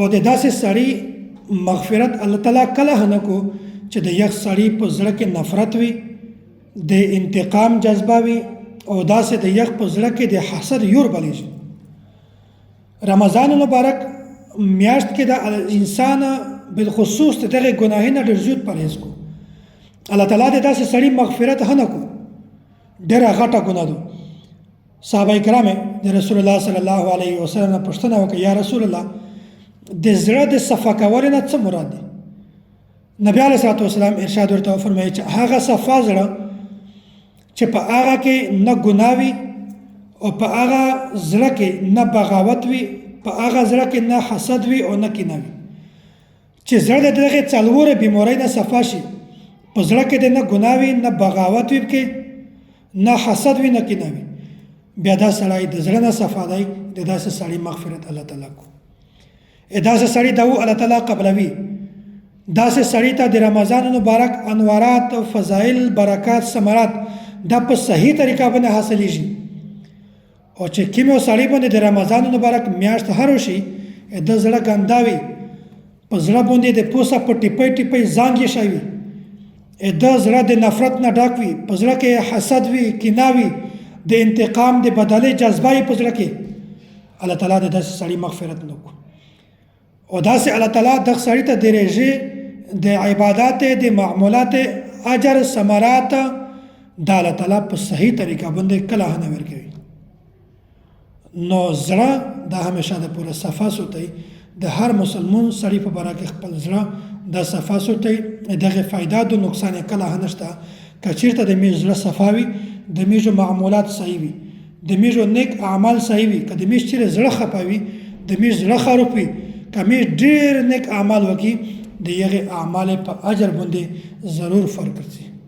او د داسې سړي مغفرت الله تعالی کله نه کو چې د یخ سړي په زړه کې نفرت وي، د انتقام جذبه وي، او داسې د یخ په زړه کې د حسد یور بلیږي. رمضان مبارک میاشت کې د انسان بالخصوص د دغه ګناهې نه ډېر زیات پرهیز کو. الله تعالی د داسې سړي مغفرت نه کو، ډېره غټه ګناه ده. صحابه کرام د رسول الله صلی الله علیه وسلم نه پوښتنه وکړه، یا رسول الله، د زړه د صفا کولو نه څه مراد دی؟ نبی علیه الصلاة والسلام ارشاد ورته وفرمایي چې هغه صفا زړه چې په هغه کې نه ګناه وي، او په هغه زړه کې نه بغاوت وي، په هغه زړه کې نه حسد وي او نه کینه وي، چې زړه د دغې څلورو بیمارۍ نه صفا شي، په زړه کې د نه ګناه وي، نه بغاوت وي پکې، نه حسد وي، نه کینه وي، بیا دا سړی د زړه نه صفا دی. د داسې سړي مغفرت الله تعالی کو، داسې سړي ته الله تعالی قبلوي. داسې سړي ته د رمضان مبارک انوارات، فضایل، برکات، ثمرات دا په صحیح طریقه باندې حاصلېږي. او چې کوم یو سړي باندې د رمضان مبارک میاشت هر وشي، د زړه ګنده وي، په زړه باندې د پوسه په ټیپۍ ټیپۍ زنګ شوي، د زړه د نفرت نه ډک وي، په زړه کې حسد وي، کینه وي، د انتقام د بدلې جذبه یې په زړه کې، الله تعالی د داسې سړي مغفرت نه کو. او داسې الله تعالی دغه سړي ته د رژې د عبادت د معمولات اجر ثمرات دا الله تعالی په صحیح طریقه باندې کله نه ورکوي. نو زړه دا همیشه د پوره صفا سوتي، د هر مسلمان سړي په باره کې خپل زړه دا صفا سوتي، دغه فایده د نقصان کله نشته. که چیرته د میز زړه صفا وي، د میزو معمولات صحیح وي، د میزو نیک اعمال صحیح وي، که د میز چیرې زړه خفه وي، د میز زړه خراب وي، که میز ډېر نیک اعمال وکړي، د یغې اعمال په اجر باندې ضرور فرق ورځي.